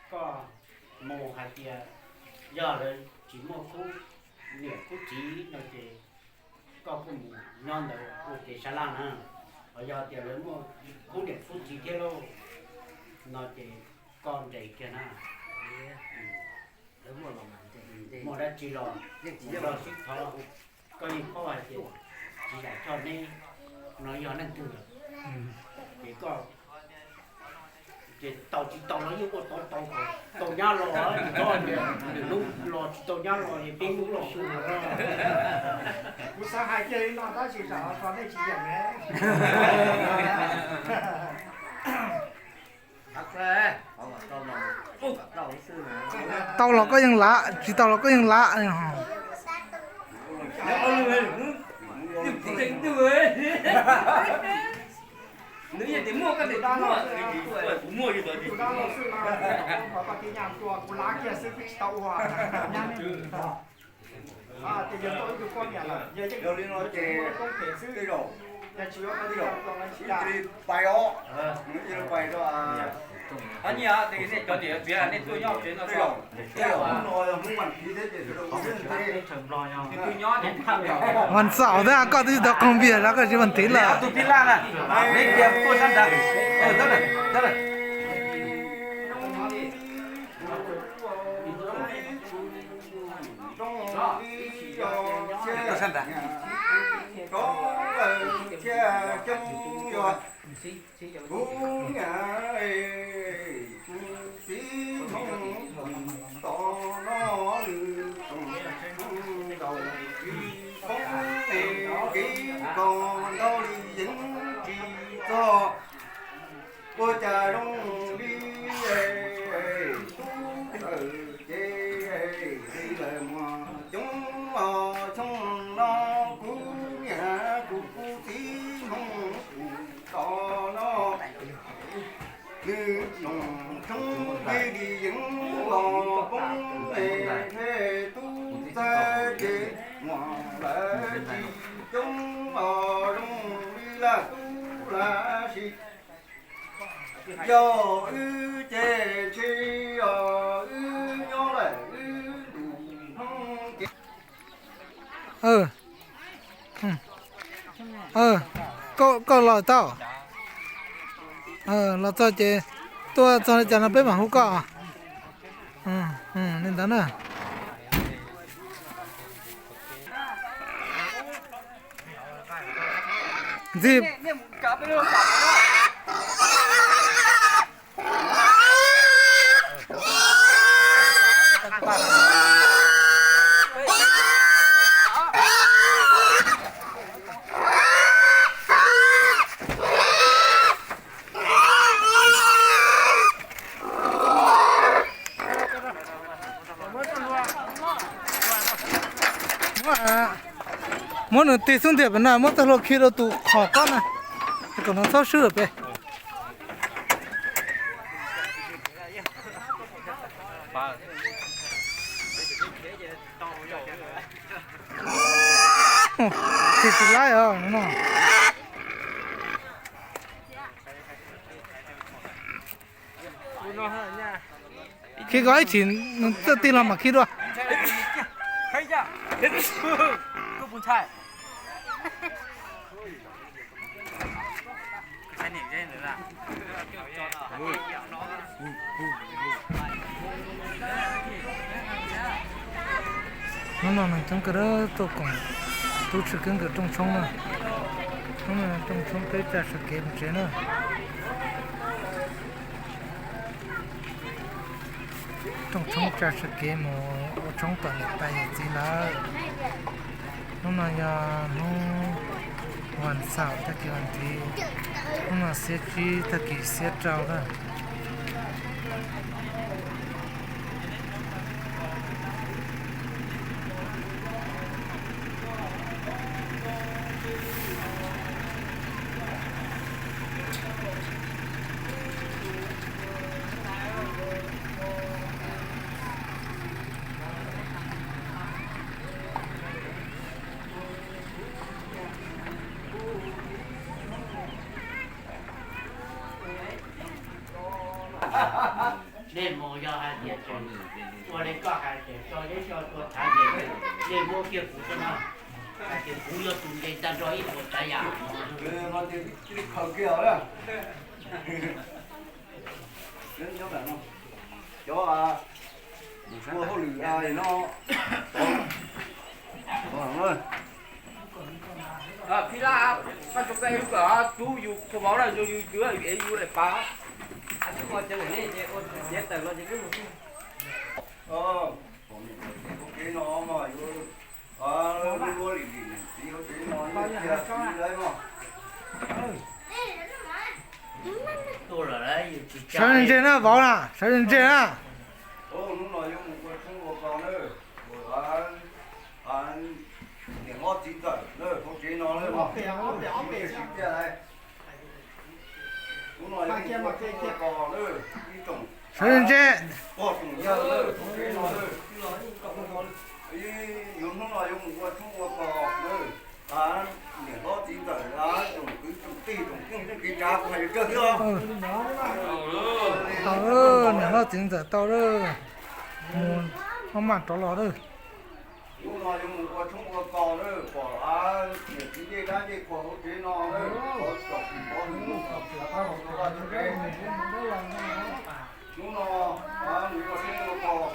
Koj mus hais tias yog lawv tsis muaj khub niam khub txiv no ces koj kuj mus nyob ntawd ua kev sab laj na. Ho yog tias lawv muaj khub niam khub txiv thiab lauj no ces koj nres kiag na. Muaj dab tsi los los sib thov, koj yeej paub hais tias tsis yam choj neb no yog leej twg lawm. Ces koj ces tau tsis tau los yeej ua tau tau, tau nyab los, nws txhob tias nws hnub los tsis tau nyab los es peb hnub los xyuas. Kuv xav hais kiag li no tab sis tsam tso nej tsis yeem ne. Tau los koj yeej lav, tsis tau los koj yeej lav. Ces pais os, pais rau, nej cov niam txiv nej tuaj nyob tsev no, Vas Xaum thiab koj twb tsis tau qhov npias los koj tsis Vas Thiv lawm. Kuv niam kuv txiv Hmoob tom no nws tsoom nkaus tsis poob es kev kos ntau li yeej tsis txog. Ua cas zoo li tub tawm ces li lawm muaj coob os. Xyoo no kuv niam kuv txiv Hmoob tom no nws tsoom tshoob li yeej los poob es tub txawj ces muaj lawv tsis coob os. Zoo li laj tub laj sis yog wb ces ntshe os wb nyob lawm wb ntus hnub ces Koj los tau, los txog ces tuaj txog li cas no peb mam hu koj. Li ntawd na. Ntxim. Muab nws tig xub ntiag pem no, muab txoj hlua khi rau tus qhov tob na, kom no txhob swb lawm pem. Tig tsis laib os no. Khi koj ib chim txawj tig los mam khi dua. Hnub no neeg coob kawg tuaj koom tub tshwj keeb nkawd rooj tshoob na. Hnub no rooj tshoob peb tsa sawv kev mus tsev na. Rooj tshoob tsa sawv kev mus ua tshoob tom niam tais yawm txiv lawm. Hnub no yog hnub vas xaum tag kis vas thiv, hnub no xiab tsib tag kis xiab rau na. Nej mus yog hais tias ua li koj hais tias tso zeb tso tua thaiv ces nej muab kiag kuv xwb no, hais tias kuv yog tus nce tag nrho ib puas tsav yam. Li khaws kiag lawm. Cov ua hauj lwm no, phij lab, koj tso koj ev lub kawm tub yus kho vauv na, zoo yus cua yus ev yus daim pav. Tub ua cov lawm nej ces ua txiav tawm los ces wb mus. Hauv tsev no mas yuav luaj li lim txiv hauv tsev no, cia txiv lawv no. Sawv ntse na vauv na, sawv ntse na. Hnub no yuav mus ua tshoob ua kos na, ua niam hlob txiv ntxawm na hauv tsev no na. Hnub no yuav mus ua tshoob ua kos na, ib tsoom sawv ntse, pog tsoom yawg na hauv tsev no na. Yuav hnub no yuav mus ua tshoob ua kos na, niam hlob txiv ntxawm, tsoom kwv tsoom tij tsoom phooj ywg kev tsav kuv hais li tsawg thiab. Tau, niam hlob txiv ntxawm tau lawm, mus maj mam rov los lawm. Hnub no yuav mus ua tshoob ua kos na, pom niam txiv ncej dab ncej qhua hauv tsev no na, pov txom pov hwm, pov vaj pov tsev. Hnub no mus ua tshoob ua kos,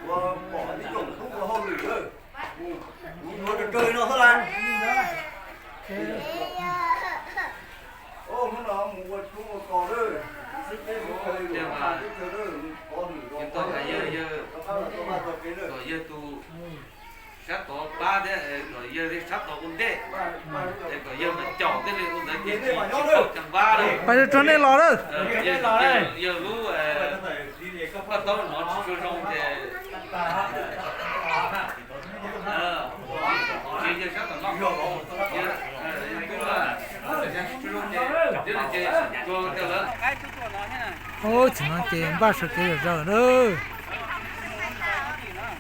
ua pom ib tsoom tub ua hauj lwm na, kuv yuav tsawg tsawg li no xwb lawm. Hnub no mus ua tshoob ua kos lawm, xib peb mus kawg li, peb kawg lawm, pov hwm rau pab, rov qab los tau vaj tau tsev lawm. Kom yawg tus sab tod pab thiab, kom yawg sab tod ua ntej, es kom yawg mam caum thiaj li ua ntawd ces tsis tau cag npab lawm. Pas yawg tso nej los lawm. Yawg lub paj taub no tsis tshua zoo ces Ub, tsis no ces npaj sawv kev zom zaws lawm.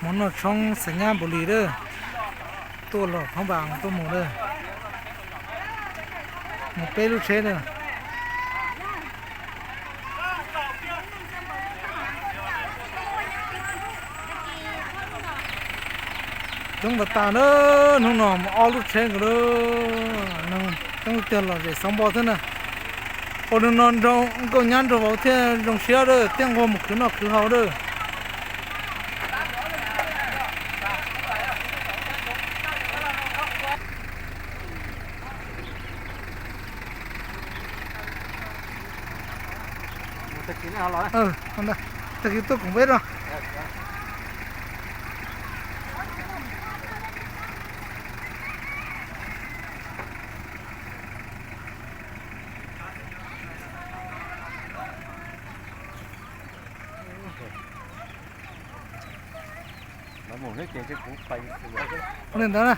Hmo noj tshoob xav nyab npaum li lawm. Tuaj los phab npas tuaj mus lawm. Mus peb lub tsheb lawm. Coob tas tas na, hnub no mus ob lub tsheb nkaus lawm. Coob tiag los zem xauv npo thiab na. Ua li no nrog nkauj nyab nrog vauv thiaj zoo siab lawm, thiaj nquag mus khwv noj khwv haus lawm. Tag kis tuaj koom peb os. Li ntawd na.